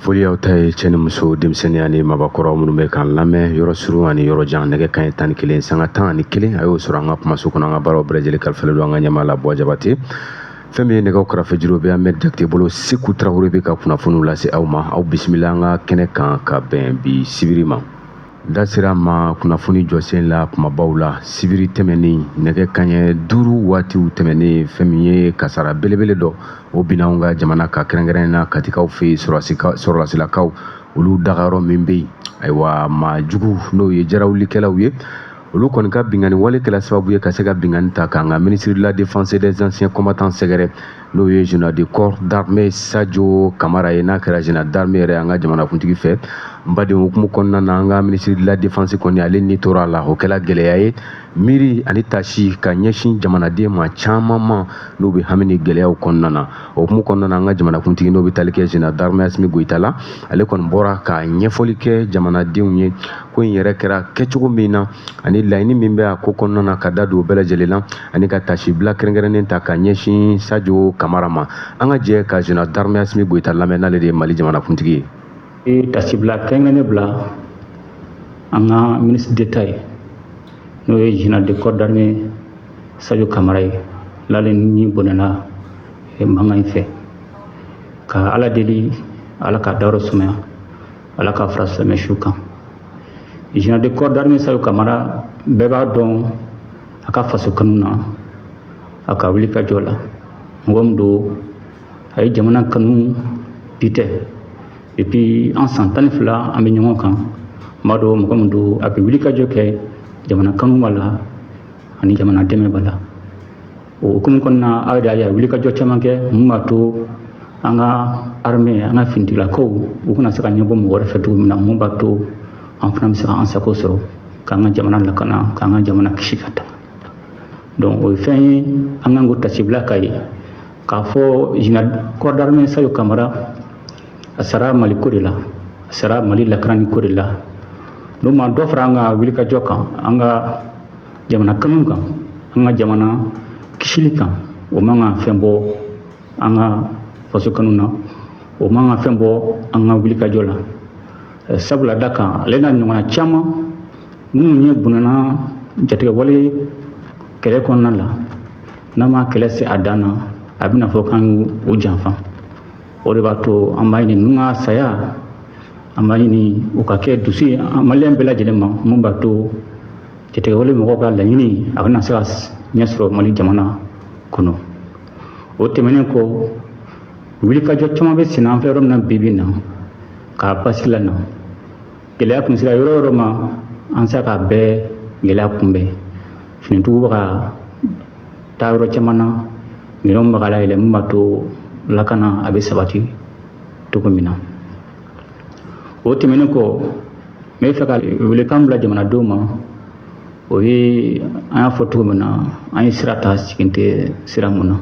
Foli y'aw ta ye, cɛ ni muso, denmisɛnnin ani mabakɔrɔ minnu bɛ k'an lamɛn yɔrɔ surun ani yɔrɔ jan. Nɛgɛ kanɲɛ 11 sanga 11, a y'o sɔrɔ an ka kumaso kɔnɔ. An ka baaraw bɛɛ lajɛlen kalifalen don an ka ɲɛmaa la, Buwa Jabate. Fɛn min ye nɛgɛw kɛrɛfɛ juru bɛ Ahmed Jakite bolo, Seku Tarawele bɛ ka kunnafoniw lase aw ma. Aw bisimila an ka kɛnɛ kan ka bɛn bi sibiri ma. Da sera ma kunnafoni jɔsen la kumabaw la sibiri tɛmɛnen, nɛgɛ kanɲɛ 5 waatiw tɛmɛnen. Fɛn min ye kasara belebele dɔ, o binna anw ka jamana ka, kɛrɛnkɛrɛnnen na Katikaw fɛ yen, sɔrɔlasilakaw olu dagayɔrɔ min bɛ yen. Ayiwa, maa jugu, n'o ye jarawulikɛlaw ye, olu kɔni ka binkanni wale kɛla sababu ye ka se ka binkanni ta k'an ka ministre de la Défense et des Anciens Combattants sɛgɛrɛ, n'o ye général de corps d'armée Sadio Kamara ye, n'a kɛra général d'armée yɛrɛ an ka jamanakuntigi fɛ. N baden, hukumu kɔnɔna na, an ka ministre de la Défense kɔni, ale ni tora a la. O kɛla gɛlɛya ye, miiri ani tasi ka ɲɛsin jamanaden ma caman ma, n'u bɛ hami ni gɛlɛyaw kɔnɔna na. O hukumu kɔnɔna na, an ka jamanakuntigi, n'o bɛ tali kɛ général d'armée Asimi Goyita la, ale kɔni bɔra ka ɲɛfɔli kɛ jamanadenw ye, ko in yɛrɛ kɛra kɛcogo min na ani laɲini min bɛ a ko kɔnɔna na, ka da don o bɛɛ lajɛlen na, ani ka tasibila kɛrɛnkɛrɛnnen ta ka ɲɛsin Sadio Kamara ma. An ka jɛ ka général d'armée Asimi Goyita lamɛn, n'ale de ye Mali jamanakuntigi ye. Tasibila kɛrɛnkɛrɛnnen bila an ka ministre d'État ye, n'o ye général de corps d'armée Sadio Kamara ye, n'ale ni bɔnɛna mankan in fɛ, ka Ala deli, Ala ka dayɔrɔ sumaya, Ala ka fara silamɛ su kan. Général de corps d'armée Sadio Kamara, bɛɛ b'a dɔn a ka faso kanu na, a ka wuli ka jɔ la. Mɔgɔ min don, a ye jamana kanu bi tɛ. Depuis an san 12 an bɛ ɲɔgɔn kan, n b'a dɔn mɔgɔ min don, a bɛ wuli ka jɔ kɛ, jamana kanu b'a la ani jamana dɛmɛ b'a la. O hukumu kɔnɔna, aw yɛrɛ y'a ye, wuli ka jɔ caman kɛ mun b'a to an ka armée, an ka finitigilakaw, u kana se ka ɲɛbɔ mɔgɔ wɛrɛ fɛ cogo min na, mun b'a to an fana bɛ se k'an sago sɔrɔ, k'an ka jamana lakana, k'an ka jamana kisi ka taa. Donc o ye fɛn ye an kan k'o tasibila k'a ye k'a fɔ général corps d'armée Sadio Kamara, a sara Mali ko de la, a sara Mali lakanani ko de la. N'o ma dɔ fara an ka wulikajɔ kan, an ka jamana kanu kan, an ka jamana kisili kan, o man ka fɛn bɔ an ka faso kanu na, o man ka fɛn bɔ an ka wulikajɔ la. Sabula da kan, ale n'a ɲɔgɔnna caman minnu ye bɔnɛna jatigɛwale kɛlɛ kɔnɔna la, n'a ma kɛlɛ se a dan na, a bɛna fɔ k'an y'u janfa. O de b'a to an b'a ɲini ninnu ka saya, an b'a ɲini u ka kɛ dusu ye maliyɛn bɛɛ lajɛlen ma, mun b'a to jatigɛwale mɔgɔw ka laɲini a bɛna se ka ɲɛ sɔrɔ Mali jamana kɔnɔ. O tɛmɛnen kɔ, wulikajɔ caman bɛ sen na an filɛ yɔrɔ min na bi bi in na, k'a basigi la na. Gɛlɛya kun sera yɔrɔ o yɔrɔ ma, an sera k'a bɛɛ gɛlɛya kunbɛn. Finitigiw bɛ ka taa yɔrɔ caman na, minɛnw bɛ ka layɛlɛ, mun b'a to lakana a bɛ sabati cogo min na. O tɛmɛnen kɔ, n bɛ fɛ ka welekan bila jamanadenw ma. O ye an y'a fɔ cogo min na, an ye sira ta, sigin tɛ sira mun na.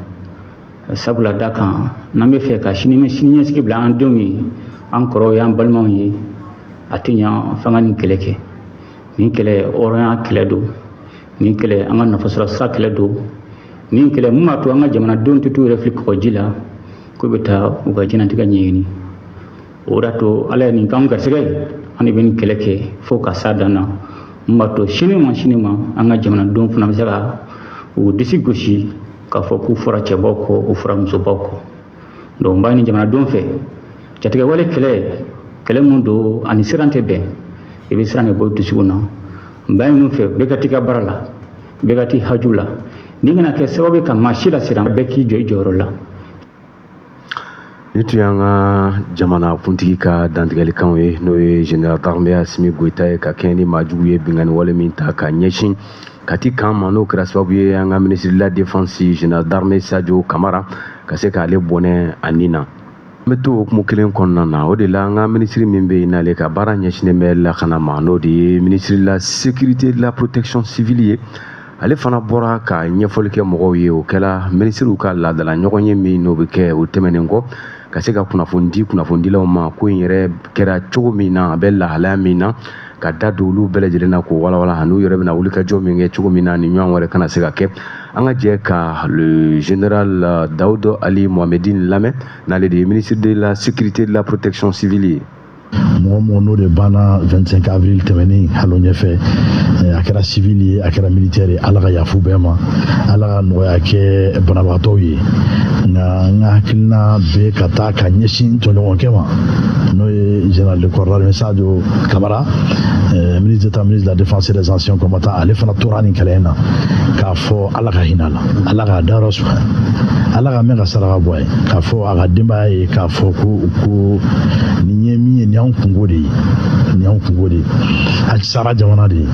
Sabula da kan, n'an bɛ fɛ ka sini ɲɛsigi bila an denw ye, an kɔrɔw ye, an balimaw ye, a tɛ ɲa f'an ka nin kɛlɛ kɛ. Nin kɛlɛ, hɔrɔnya kɛlɛ don. Nin kɛlɛ, an ka nafasɔrɔ sira kɛlɛ don. Nin kɛlɛ mun b'a to an ka jamanadenw tɛ t'u yɛrɛ fili kɔgɔji la k'u bɛ taa u ka diɲɛnatigɛ ɲɛɲini. O de y'a to Ala ye nin k'an garisɛgɛ ye, an de bɛ nin kɛlɛ kɛ fo ka s'a dan na, mun b'a to sini ma, sini ma, an ka jamanadenw fana bɛ se ka u disi gosi k'a fɔ k'u fɔra cɛbaw kɔ, u fɔra musobaw kɔ. Donc n b'a ɲini jamanadenw fɛ, jatigɛwale kɛlɛ, kɛlɛ mun don, ani siran tɛ bɛn, i bɛ siran de bɔ i dusukun na. N b'a ɲini u fɛ, bɛɛ ka t'i ka baara la, bɛɛ ka t'i haju la. N'i kana kɛ sababu ye ka maa si lasiran, bɛɛ k'i jɔ i jɔyɔrɔ la. Ni tun y'an ka jamana kuntigi ka dantigɛlikanw ye, n'o ye général d'armée Asimi Goyita ye, ka kɛɲɛ ni maajugu ye binkanni wale min ta ka ɲɛsin Kati kan ma, n'o kɛra sababu ye an ka ministre de la Défense, général d'armée Sadio Kamara, ka se k'ale bɔnɛ a nin na. An bɛ to hukumu kelen kɔnɔna na. O de la, an ka minisiri min bɛ yen, n'ale ka baara ɲɛsinnen bɛ lakana ma, n'o de ye ministre de la Sécurité, de la Protection civile ye, ale fana bɔra ka ɲɛfɔli kɛ mɔgɔw ye. O kɛla minisiriw ka laadala ɲɔgɔn ye min n'o bɛ kɛ. O tɛmɛnen kɔ, ka se ka kunnafoni di kunnafonidilaw ma, ko in yɛrɛ kɛra cogo min na, a bɛ lahalaya min na, ka Ka da don olu bɛɛ lajɛlen na k'o walawala, ani u yɛrɛ bɛna wulikajɔ min kɛ cogo min na ni ɲɔgɔn wɛrɛ kana se ka kɛ. An ka jɛ ka le général Daoud Ali Mohamedine lamɛn, n'ale de ye ministre de la Sécurité, de la Protection civile ye. Mɔgɔ mɔgɔ n'o de banna 25 avril tɛmɛnen halo ɲɛfɛ, a kɛra civil ye, a kɛra militaire ye, Ala ka yafu bɛɛ ma, Ala ka nɔgɔya kɛ banabagatɔw ye. Nka n ka hakilina bɛ ka taa ka ɲɛsin tɔɲɔgɔnkɛ ma, n'o ye général de corps d'armée Sadio Kamara, ministre d'État, ministre de la Défense et des Anciens Combattants. Ale fana tora nin kɛlɛ in na, k'a fɔ Ala ka hinɛ la, Ala k'a dayɔrɔ sumaya, Ala ka mɛn ka saraka bɔ a ye, k'a fɔ a ka denbaya ye, k'a fɔ ko nin ye min ye, nin y'anw kungo de ye, nin y'anw kungo de ye, a sara jamana de ye.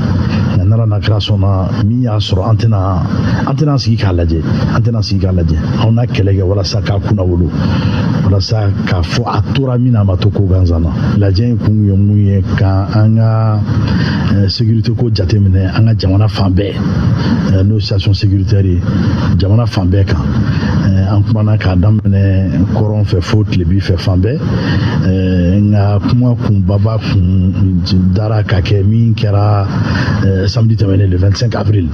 Nka n'Ala n'a kira sɔnna, min y'a sɔrɔ, an tɛna sigi k'a lajɛ, an tɛna sigi k'a lajɛ. Anw na kɛlɛ kɛ walasa k'a kunna wolo, walasa k'a fɔ a tora min na, a ma to ko gansan na. Lajɛ in kun ye mun ye? Ka an ka sécurité ko jateminɛ an ka jamana fan bɛɛ, n'o situation sécuritaire ye jamana fan bɛɛ kan. An kumana k'a daminɛ kɔrɔn fɛ fo tilebi fɛ, fan bɛɛ. Nka kuma kunbaba kun dara ka kɛ min kɛra samedi tɛmɛnen, le 25 avril.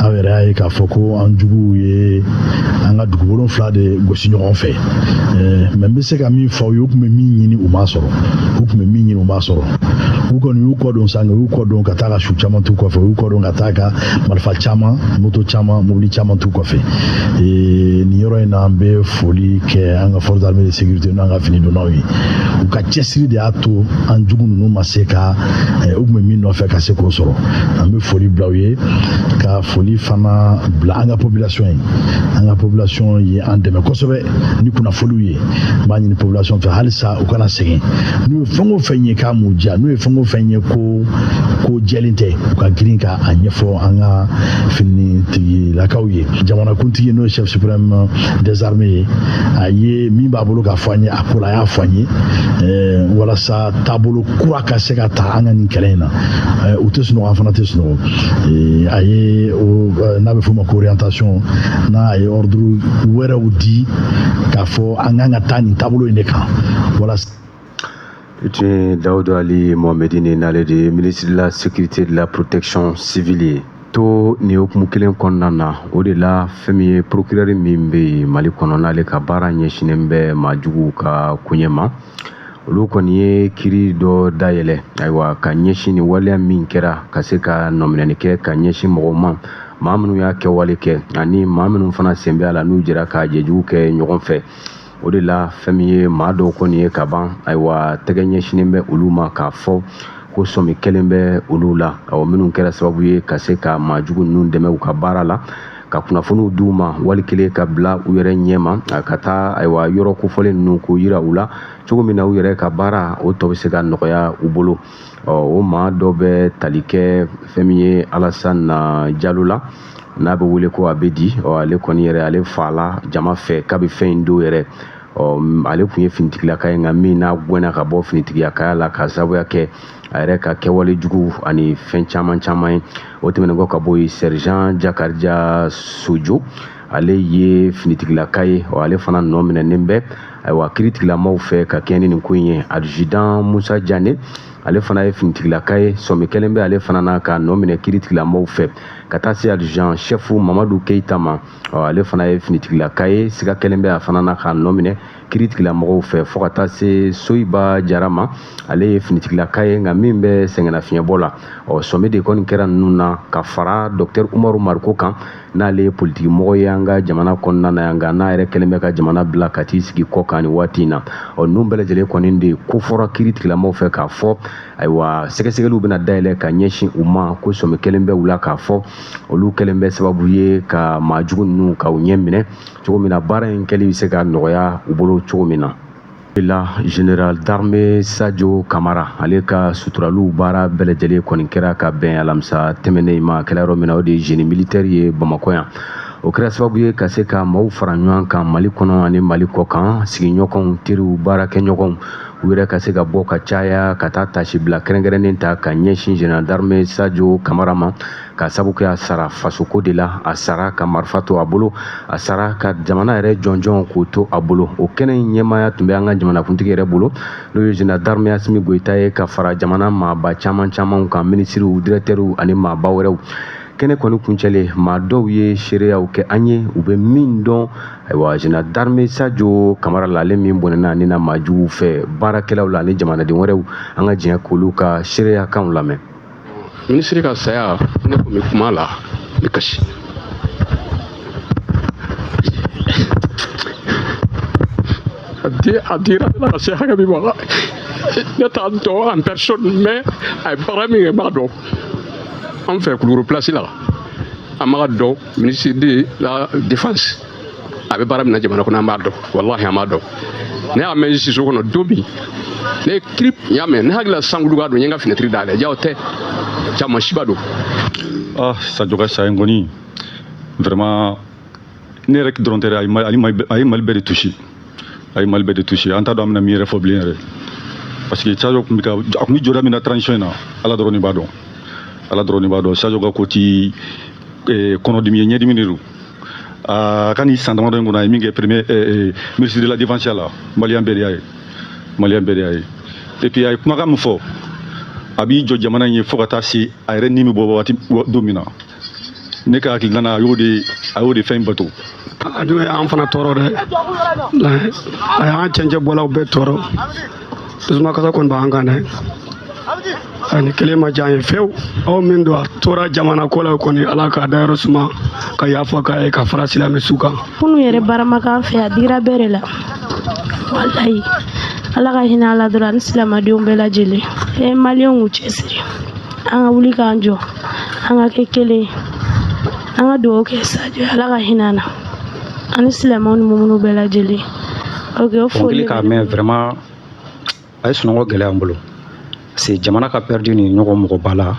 Aw yɛrɛ y'a ye k'a fɔ ko an juguw ye an ka dugu wolonfila de gosi ɲɔgɔn fɛ. Mais n bɛ se ka min fɔ aw ye, u tun bɛ min ɲini, u m'a sɔrɔ. U tun bɛ min ɲini, u m'a sɔrɔ. U kɔni y'u kɔ don sa, u y'u kɔ don ka taa ka su caman t'u kɔfɛ, u y'u kɔ don ka taa ka marifa caman, moto caman, mobili caman t'u kɔfɛ. Nin yɔrɔ in na, an bɛ foli kɛ an ka force armée de sécurité n'an ka fini donnaw ye. U ka cɛsiri de y'a to an jugu ninnu ma se ka u tun bɛ min nɔfɛ ka se k'o sɔrɔ. An bɛ foli bila u ye, ka foli fana bila an ka population ye. An ka population ye an dɛmɛ kosɛbɛ ni kunnafoniw ye. N b'a ɲini population fɛ halisa, u kana sɛgɛn. N'u ye fɛn o fɛn ye k'a m'u diya, n'u ye fɛn o fɛn ye ko jɛlen tɛ, u ka girin ka a ɲɛfɔ an ka finitigilakaw ye. Jamanakuntigi, n'o ye chef suprême des armées ye, a ye min b'a bolo k'a fɔ an ye a ko la, a y'a fɔ an ye, walasa taabolo kura ka se ka ta an ka nin kɛlɛ in na. U tɛ sunɔgɔ, an fana tɛ sunɔgɔ. A ye o n'a bɛ f'o ma ko orientation, n'a ye ordre wɛrɛw di k'a fɔ an kan ka taa nin taabolo in de kan walasa. Tun ye Dawudu Ali Mohamedine, n'ale de ye ministre de la Sécurité, de la Protection civile ye. To nin hukumu kelen kɔnɔna na, o de la fɛn min ye procureur min bɛ yen Mali kɔnɔ, n'ale ka baara ɲɛsinnen bɛ maajuguw ka koɲɛ ma, olu kɔni ye kiiri dɔ dayɛlɛ, ayiwa, ka ɲɛsin nin waleya min kɛra, ka se ka nɔminɛni kɛ ka ɲɛsin mɔgɔw ma, maa minnu y'a kɛwale kɛ ani maa minnu fana sen bɛ a la, n'u jɛra ka jɛjugu kɛ ɲɔgɔn fɛ. O de la fɛn min ye maa dɔw kɔni ye ka ban, ayiwa, tɛgɛ ɲɛsinnen bɛ olu ma k'a fɔ ko sɔmi kelen bɛ olu la, awɔ, minnu kɛra sababu ye ka se ka maajugu ninnu dɛmɛ u ka baara la, ka kunnafoniw d'u ma, wali kelen ka bila u yɛrɛ ɲɛma ka taa, ayiwa, yɔrɔ kofɔlen ninnu k'o yira u la cogo min na u yɛrɛ ka baara o tɔ bɛ se ka nɔgɔya u bolo. Ɔ, o maa dɔ bɛ tali kɛ fɛn min ye Alassane Jalo la, n'a bɛ wele ko Abedi. Ɔ, ale kɔni yɛrɛ, ale fa jama fɛ k'a bɛ fɛn in don yɛrɛ. Ɔ, ale tun ye finitigilaka ye, nka min n'a gɛnna ka bɔ finitigiyakaya la ka sababuya kɛ a yɛrɛ ka kɛwale jugu ani fɛn caman caman ye. O tɛmɛnen kɔ ka bɔ yen, sergent Jakarija Sojo, ale ye finitigilaka ye. Ɔ, ale fana nɔ minɛnen bɛ, ayiwa, kiiritigilamaw fɛ ka kɛɲɛ ni nin ko in ye. Adjudant Musa Jane, ale fana ye finitigilaka ye, sɔmi kɛlen bɛ ale fana na ka nɔ minɛ kiiritigilamaw fɛ, ka taa se adjudant chef Mamadu Keyita ma. Ɔ, ale fana ye finitigilaka ye, siga kɛlen bɛ a fana na ka nɔ minɛ kiiritigilamaw fɛ, fo ka taa se Soyiba Jara ma. Ale ye finitigilaka ye, nka min bɛ sɛgɛnnafiɲɛbɔ la. Ɔ, sɔmi de kɔni kɛra ninnu na, ka fara docteur Umaru Mariko kan, n'ale ye politikimɔgɔ ye an ka jamana kɔnɔna na yan, nka n'a yɛrɛ kɛlen bɛ ka jamana bila ka t'i sigi kɔ kan nin waati in na. Ɔ, ninnu bɛɛ lajɛlen kɔni de ko fɔra kiiritigilamaw fɛ k'a fɔ, ayiwa, sɛgɛsɛgɛliw bɛna dayɛlɛ ka ɲɛsin u ma, ko sɔmi kɛlen bɛ u la k'a fɔ olu kɛlen bɛ sababu ye ka maajugu ninnu ka u ɲɛ minɛ cogo min na, baara in kɛli bɛ se ka nɔgɔya u bolo cogo min na. La général d'armée Sadio Kamara, ale ka suturaliw baara bɛɛ lajɛlen kɔni kɛra ka bɛn alamisa tɛmɛnen ma. A kɛra yɔrɔ min na, o de ye génie militaire ye Bamakɔ yan. O kɛra sababu ye ka se ka maaw fara ɲɔgɔn kan Mali kɔnɔ ani Mali kɔ kan, sigiɲɔgɔnw, teriw, baarakɛɲɔgɔnw, u yɛrɛ ka se ka bɔ ka caya ka taa tasibila kɛrɛnkɛrɛnnen ta ka ɲɛsin général d'armée Sadio Kamara ma, ka sabu kɛ a sara fasoko de la, a sara ka marifa to a bolo, a sara ka jamana yɛrɛ jɔnjɔn k'o to a bolo. O kɛnɛ in ɲɛmaaya tun bɛ an ka jamanakuntigi yɛrɛ bolo, n'o ye général d'armée Assimi Goïta ye, ka fara jamana maaba caman camanw kan, minisiriw, directeurs ani maaba wɛrɛw. Kɛnɛ kɔni kuncɛlen, maa dɔw ye seereyaw kɛ an ye, u bɛ min dɔn ayiwa général d'armée Sadio Kamara la, ale min bɔnɛna ni na maa juguw fɛ, baarakɛlaw la ani jamanaden wɛrɛw. An ka jɛn k'olu ka seereyakanw lamɛn. Minisiri ka saya, ne kun bɛ kuma la, ne kasi. A dira ne la ka se hakɛ min ma, ne t'a dɔn en personne, mais a ye baara min kɛ, n b'a dɔn. An fɛ Kulukoro place la, an b'a dɔn, ministre de la défense a bɛ baara min na jamana kɔnɔ, an b'a dɔn, walahi an b'a dɔn. Ne y'a mɛn siso kɔnɔ don min, ne ye kirip n y'a mɛn, ne hakili la sankuluba don, n ye n ka fenêtre dayɛlɛ, ja o tɛ, caman siba don. Ah, Sadio ka saya in kɔni, vraiment ne yɛrɛ dɔrɔn tɛ dɛ, a ye Mali bɛɛ de touché, a ye Mali bɛɛ de touché. An t'a dɔn an bɛna min yɛrɛ fɔ bilen yɛrɛ, parce que Sadio tun bɛ ka, a tun bɛ jɔda min na transition in na, Ala dɔrɔn de b'a dɔn, Ala dɔrɔn de b'a dɔn. Sadio ka ko ti kɔnɔdimi ye, ɲɛdimi de don. A ka nin san damadɔ in kɔnɔ, a ye min kɛ premier ministre de la défense la, maliyɛn bɛɛ de y'a ye, maliyɛn bɛɛ de y'a ye. Et puis a ye kumakan min fɔ, a b'i jɔ jamana in ye fo ka taa se a yɛrɛ ni bɛ bɔ waati don min na. Ne ka hakilina na, a y'o de fɛn bato. A dun ye an fana tɔɔrɔ dɛ, a y'an cɛncɛn bɔlaw bɛɛ tɔɔrɔ, dusumakasa kɔni b'an kan dɛ. Ani kelen ma diya an ye fewu. Aw min don a tora jamana ko la kɔni, Ala k'a dayɔrɔ suma, ka yafa k'a ye, ka fara silamɛ su kan. Kunu yɛrɛ baramakan fɛ, a digira bɛɛ de la, walayi. Ala ka hinɛ ala dɔrɔn ani silamadenw bɛɛ lajɛlen. E maliyɛnw k'u cɛsiri, an ka wuli k'an jɔ, an ka kɛ kelen, an ka dugawu kɛ Sadio, Ala ka hinɛ an na ani silamɛw ni mumunu bɛɛ lajɛlen. Ok, o foli. K'a mɛn, vraiment a ye sunɔgɔ gɛlɛya n bolo, parce que jamana ka perdu ni ɲɔgɔn mɔgɔba la,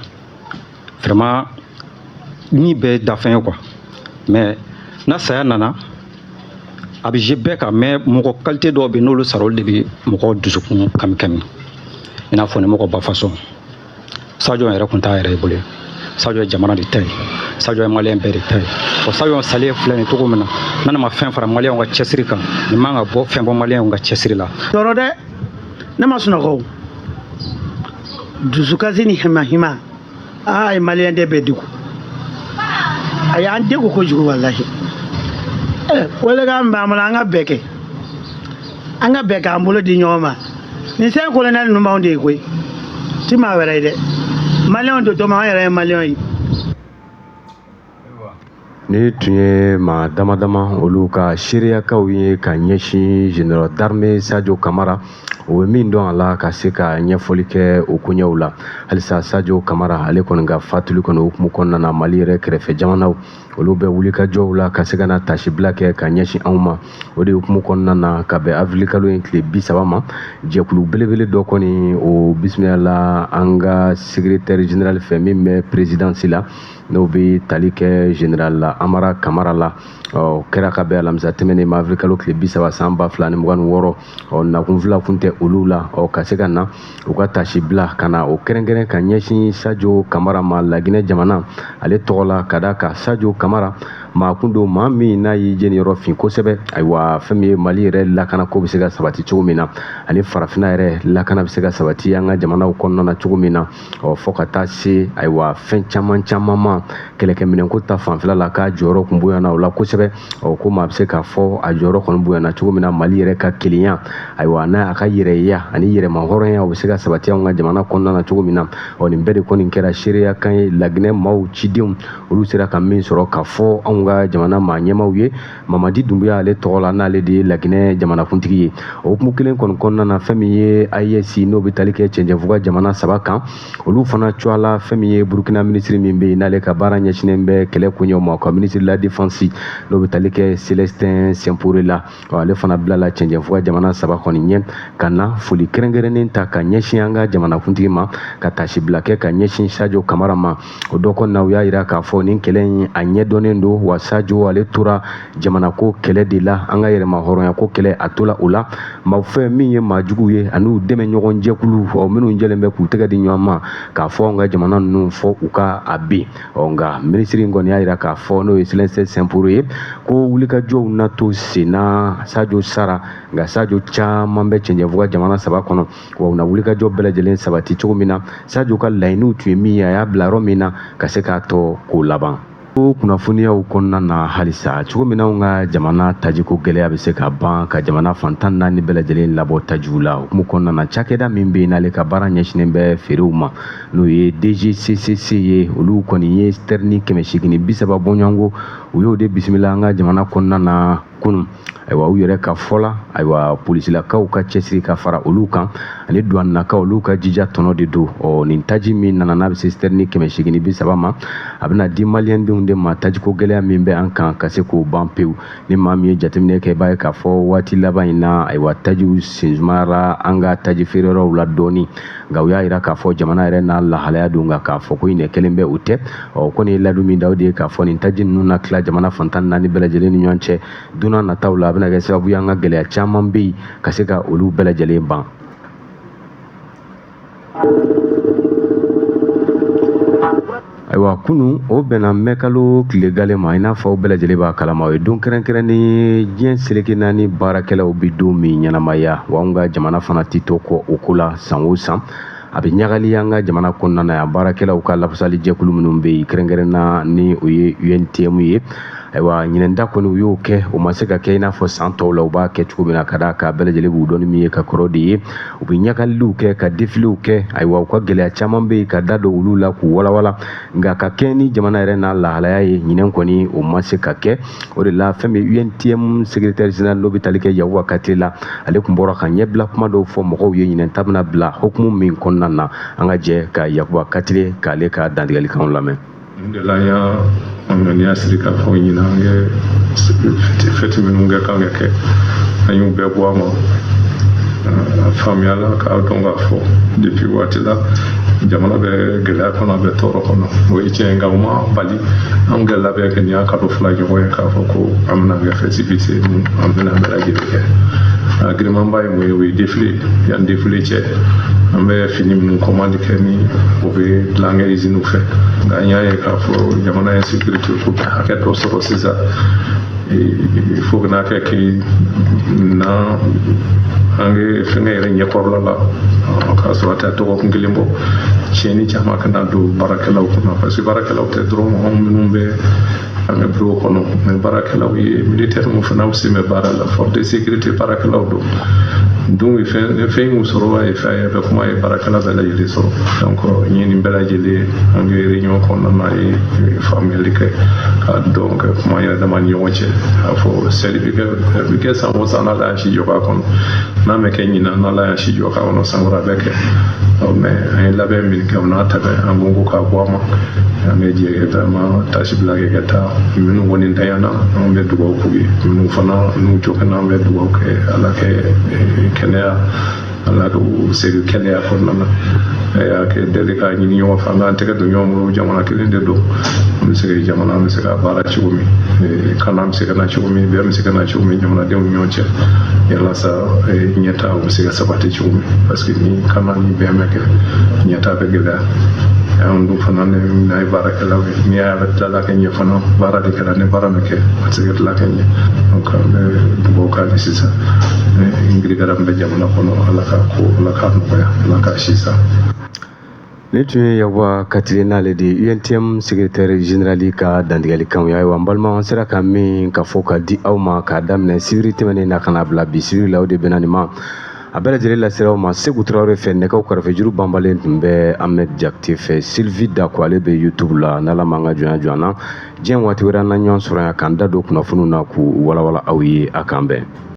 vraiment ni bɛɛ dafɛn ye quoi. Mais n'a saya nana, a bɛ je bɛɛ kan, mais mɔgɔ qualité dɔw bɛ yen, n'olu sara, olu de bɛ mɔgɔw dusukun kami kami, i n'a fɔ ni mɔgɔba façon. Sadio yɛrɛ kun t'a yɛrɛ bolo, Sadio ye jamana de ta ye, Sadio ye maliyɛn bɛɛ de ta ye. O Sadio salen filɛ nin cogo min na, n'a ma fɛn fara maliyɛnw ka cɛsiri kan, nin man ka bɔ fɛn bɔ maliyɛnw ka cɛsiri la. Tɔɔrɔ dɛ, ne ma sunɔgɔ o, dusukasi ni hima hima. Aa, ye maliyɛn den bɛɛ degun, a y'an degun kojugu, walahi. Ɛ welekan min b'an bolo, an ka bɛɛ kɛ, an ka bɛɛ k'an bolo di ɲɔgɔn ma. Nin sɛn kolonɛli ninnu b'anw de ye koyi, ti maa wɛrɛ ye dɛ. Maliyɛnw don tɔmɔ, an yɛrɛ ye maliyɛnw ye. Ni tun ye maa dama dama olu ka seereyakaw ye ka ɲɛsin général d'armée Sadio Kamara, o bɛ min dɔn a la, ka se ka ɲɛfɔli kɛ o koɲɛw la. Halisa Sadio Kamara ale kɔni ka fatuli kɔni hukumu kɔnɔna na, Mali yɛrɛ kɛrɛfɛ jamanaw, olu bɛ wulikajɔw la ka se ka na tasibila kɛ ka ɲɛsin anw ma. O de hukumu kɔnɔna na, ka bɛn avril kalo in tile 30 ma, jɛkulu belebele dɔ kɔni o bisimila la an ka secrétaire général fɛ min bɛ présidence la, n'o bɛ tali kɛ général Amara Kamara la. Ɔ kɛra ka bɛn alamisa tɛmɛnen ma, avril kalo tile 30 san 2026. Ɔ nakun fila kun tɛ olu la, ɔ ka se ka na u ka tasi bila ka na o kɛrɛnkɛrɛn ka ɲɛsin Sadio Kamara ma Laginɛ jamana ale tɔgɔ la, ka da kan Sadio Kamara maa kun don, maa min n'a y'i jeniyɔrɔ fin kosɛbɛ. Ayiwa, fɛn min ye Mali yɛrɛ lakana ko bɛ se ka sabati cogo min na, ani farafinna yɛrɛ lakana bɛ se ka sabati an ka jamanaw kɔnɔna na cogo min na, ɔ fɔ ka taa se ayiwa fɛn caman caman ma, kɛlɛkɛminɛnko ta fanfɛla la, k'a jɔyɔrɔ kun bonyana o la kosɛbɛ. Ɔ ko maa bɛ se k'a fɔ a jɔyɔrɔ kɔni bonyana cogo min na, Mali yɛrɛ ka kelenya, ayiwa n'a a ka yɛrɛya ani yɛrɛma hɔrɔnya, o bɛ se ka sabati anw ka jamana kɔnɔna na cogo min na. Ɔ nin bɛɛ de kɔni kɛra seereya kan ye, Laginɛ maaw cidenw olu sera ka min sɔrɔ ka fɔ anw ka jamana maa ɲɛmaaw ye, Mamadi Dunbuya ale tɔgɔ la, n'ale de ye Laginɛ jamanakuntigi ye. O hukumu kelen kɔni kɔnɔna na, fɛn min ye AES, n'o bɛ tali kɛ cɛncɛnfuga jamana saba kan, olu fana cogoya la, fɛn min ye Burukina minisiri min bɛ yen, n'ale ka baara ɲɛsinnen bɛ kɛlɛ koɲɛw ma, ka ministre de la défense, n'o bɛ tali kɛ Celestin Simporé la, ale fana bilala cɛncɛnfuga jamana saba kɔni ɲɛ ka na foli kɛrɛnkɛrɛnnen ta ka ɲɛsin an ka jamanakuntigi ma, ka tasibila kɛ ka ɲɛsin Sadio Kamara ma. O dɔ kɔnɔna, u y'a yira k'a fɔ nin kɛlɛ in a ɲɛdɔnnen don. Wa Sajo ale tora jamana ko kɛlɛ de la, an ka yɛrɛma hɔrɔnya ko kɛlɛ, a tola o la. Maa fɛn min ye maa jugu ye an'u dɛmɛ ɲɔgɔn jɛkulu, ɔ minnu jɛlen bɛ k'u tɛgɛ di ɲɔgɔn ma k'a fɔ an ka jamana ninnu fɔ u ka a bin. Ɔ nka minisiri in kɔni y'a jira k'a fɔ, n'o ye Célestin Simporé ye, ko wulikajɔw na to senna. Sajo sara, nka Sajo caman bɛ cɛncɛnfuga jamana saba kɔnɔ, wa u na wulikajɔ bɛɛ lajɛlen sabati cogo min na Sajo ka laɲiniw tun ye min ye, a y'a bila yɔrɔ min na, ka se k'a tɔ k'o laban. O kunnafoniyaw kɔnɔna na halisa, cogo min na anw ka jamana tajiko gɛlɛya bɛ se ka ban, ka jamana fan 14 bɛɛ lajɛlen labɔ tajiw la, hukumu kɔnɔna na, cakɛda min bɛ yen n'ale ka baara ɲɛsinnen bɛ feerew ma, n'o ye DGCCC ye, olu kɔni ye sitɛrini 830 bɔɲɔgɔnko, u y'o de bisimila an ka jamana kɔnɔna na kunun. Ayiwa, u yɛrɛ ka fɔ la, ayiwa, polisilakaw ka cɛsiri ka fara olu kan ani duwanakaw, olu ka jija tɔnɔ de don. Ɔ nin taji min nana, n'a bɛ se sitɛrini 830 ma, a bɛna di maliyɛndenw de ma, tajiko gɛlɛya min bɛ an kan, ka se k'o ban pewu. Ni maa min ye jateminɛ kɛ, i b'a ye k'a fɔ waati laban in na, ayiwa, tajiw sensumayara an ka taji feereyɔrɔw la dɔɔni. Nka u y'a jira k'a fɔ jamana yɛrɛ n'a lahalaya don, nka k'a fɔ ko ɲinɛ kelen bɛ, o tɛ. Ɔ kɔni ye ladu min da, o de ye k'a fɔ nin taji ninnu na tila jamana fan 14 bɛɛ lajɛlen ni ɲɔgɔn cɛ don nataw la, a bɛna kɛ sababu ye an ka gɛlɛya caman bɛ yen, ka se ka olu bɛɛ lajɛlen ban. Ayiwa, kunun, o bɛnna mɛkalo tile gale ma. I n'a fɔ aw bɛɛ lajɛlen b'a kalama, o ye don kɛrɛnkɛrɛnnen ye diɲɛ seleke naani baarakɛlaw bɛ don min ɲɛnamaya. Wa anw ka jamana fana tɛ to kɔ o ko la. San o san, a bɛ ɲagali an ka jamana kɔnɔna na yan, baarakɛlaw ka lafasali jɛkulu minnu bɛ yen, kɛrɛnkɛrɛnna ni o ye UNTM ye. Ayiwa, ɲinɛnda kɔni, u y'o kɛ, o ma se ka kɛ i n'a fɔ san tɔw la u b'a kɛ cogo min na, ka d'a kan bɛɛ lajɛlen b'u dɔn ni min ye ka kɔrɔ de ye. U bɛ ɲagaliw kɛ, ka defiliw kɛ. Ayiwa, u ka gɛlɛya caman bɛ yen, ka da don olu la k'u walawala. Nka ka kɛ ni jamana yɛrɛ n'a lahalaya ye, ɲinɛn kɔni o ma se ka kɛ. O de la, fɛn min UNTM secrétaire général, n'o bɛ tali kɛ Yakuba Katile la, ale tun bɔra ka ɲɛbila kuma dɔw fɔ mɔgɔw ye ɲinɛn ta bɛna bila hukumu min kɔnɔna na. An ka jɛ ka Yakuba Katile k'ale ka dantigɛlikanw lamɛn. Nin de la an y'a ŋaniya siri k'a fɔ ɲinan an kɛ fɛti minnu kɛ kan ka kɛ, an y'u bɛɛ bɔ a ma. A faamuyala k'a dɔn k'a fɔ depuis waati la jamana bɛ gɛlɛya kɔnɔ, a bɛ tɔɔrɔ kɔnɔ, o ye tiɲɛ. Nka o ma bali an kɛ labɛn kɛ nin y'a kalo 2 ɲɔgɔn ye k'a fɔ ko an bɛna kɛ festivité, an bɛna bɛɛ lajɛlen kɛ. A girimanba ye mun ye? O ye défilé. Yan défilé cɛ, an bɛ fini minnu commande kɛ, ni o bɛ dilan kɛ usine fɛ. Nka an y'a ye k'a fɔ jamana ye sécurité ko hakɛ dɔ sɔrɔ sisan, il faut que n'a kɛ k'i na an kɛ fɛnkɛ yɛrɛ ɲɛkɔrɔla la, k'a sɔrɔ a tɛ dɔgɔkun kelen bɔ, tiɲɛni caman kana don baarakɛlaw kunna, parce que baarakɛlaw tɛ dɔrɔn anw minnu bɛ an ka bureau kɔnɔ, mais baarakɛlaw ye militaire min fana sen bɛ baara la, force de sécurité baarakɛlaw don. Donc fɛn y'u sɔrɔ, a ye fɛn ye bɛ kuma ye baarakɛla bɛɛ lajɛlen sɔrɔ. Donc n ye nin bɛɛ lajɛlen, an ka réunion kɔnɔna na, ye faamuyali kɛ k'a dɔn ka kuma yɛrɛ dama ni ɲɔgɔn cɛ k'a fɔ seli bɛ kɛ, a bɛ kɛ san o san n'Ala y'an si jɔ k'a kɔnɔ. N'a ma kɛ ɲinan, n'Ala y'an si jɔ k'a kɔnɔ, san wɛrɛ a bɛ kɛ. Mais an ye labɛn min kɛ, o n'a ta bɛɛ, an ko k'a bɔ a ma. An bɛ jɛ vraiment tasibila kɛ ka taa. Minnu kɔni ntanyana, an bɛ dugawu k'u ye. Minnu fana n'u jɔkɛna, an bɛ dugawu kɛ, Ala kɛ kɛnɛya, Ala k'u segin kɛnɛya kɔnɔna na. A y'a kɛ deli k'a ɲini ɲɔgɔn fɛ, an k'an tɛgɛ don ɲɔgɔn bolo. Jamana kelen de don, an bɛ se ka jamana, an bɛ se ka baara cogo min, kana bɛ se ka na cogo min, bɛɛ bɛ se ka na cogo min jamanadenw ni ɲɔgɔn cɛ, yalasa ɲɛta bɛ se ka sabati cogo min. Parce que ni kana ni bɛn bɛ kɛ, ɲɛta bɛ gɛlɛya. An dun fana ni n'a ye baarakɛlaw ye, n'i y'a tilala ka ɲɛ fana, baara de kɛra. Ni baara ma kɛ, a tɛ se ka tila ka ɲɛ. Donc an bɛ dugawu k'ale sisan n girigara min bɛ jamana kɔnɔ, Ala k'a ko, Ala k'a nɔgɔya, Ala k'a si san. Nin tun ye Yakuba Katile, n'ale de ye UNTM secrétaire général ka dantigɛlikanw ye. Ayiwa, n balimaw, an sera ka min ka fɔ ka di aw ma k'a daminɛ sibiri tɛmɛnen na ka na bila bi sibiri la, o de bɛnna nin ma. A bɛɛ lajɛlen lasera aw ma Segu Tarawele fɛ. Nɛgɛw kɛrɛfɛjuru banbalen tun bɛ Ahmed Jakite fɛ. Sylvie Dako, ale bɛ YouTube la. N'Ala m'an ka jɔnya jɔ an na, diɲɛ waati wɛrɛ, an na ɲɔgɔn sɔrɔ yan k'an da don kunnafoniw na k'u walawala aw ye. A k'an bɛn.